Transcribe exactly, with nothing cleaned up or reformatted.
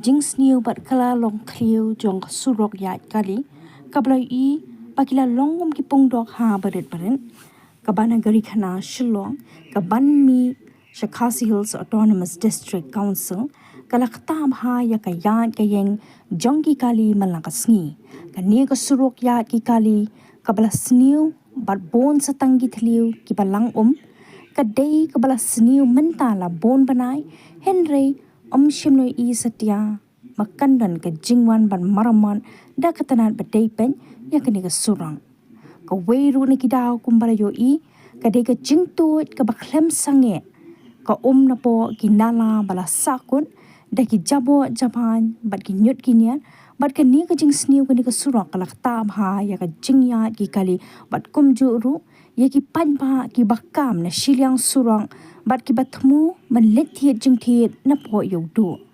Jingsniew bad ka la long khlieh jong ka surok ïaid kali kaba la ïohi ba ki la long kum ki pung doh ha barit barit, kaba na ka Ri Khana Shillong, kaban mih sha Khasi Hills Autonomous District Council, ka la ktah bha ïa ka ïaid ka ïeng jong ki kali man la ka sngi. Kane ka surok ïaid ki kali kaba la sniew bad bun satang ki thliew kiba lang um, ka dei kaba la sniew mynta la bun bnai, hynrei ym shym la ïohi satia ba kan don ka jingwan ban maramot da ka tnat ba dei peit ïa kane ka surok. Kawei ruh na ki daw kumba la ïohi ka dei ka jingtuid kaba khlem sangeh, ka um napoh ki nala ba la sahkut da ki jaboh jaban bad ki ñiut ki ñiat, bad kane ka jingsniew kane ka surok ka la ktah bha ïa ka jingïaid ki kali bad kumjuh ruh ïa ki paidbah kiba kam na shiliang surok bad kiba thmu ban leit thied jingthied napoh Ïewduh.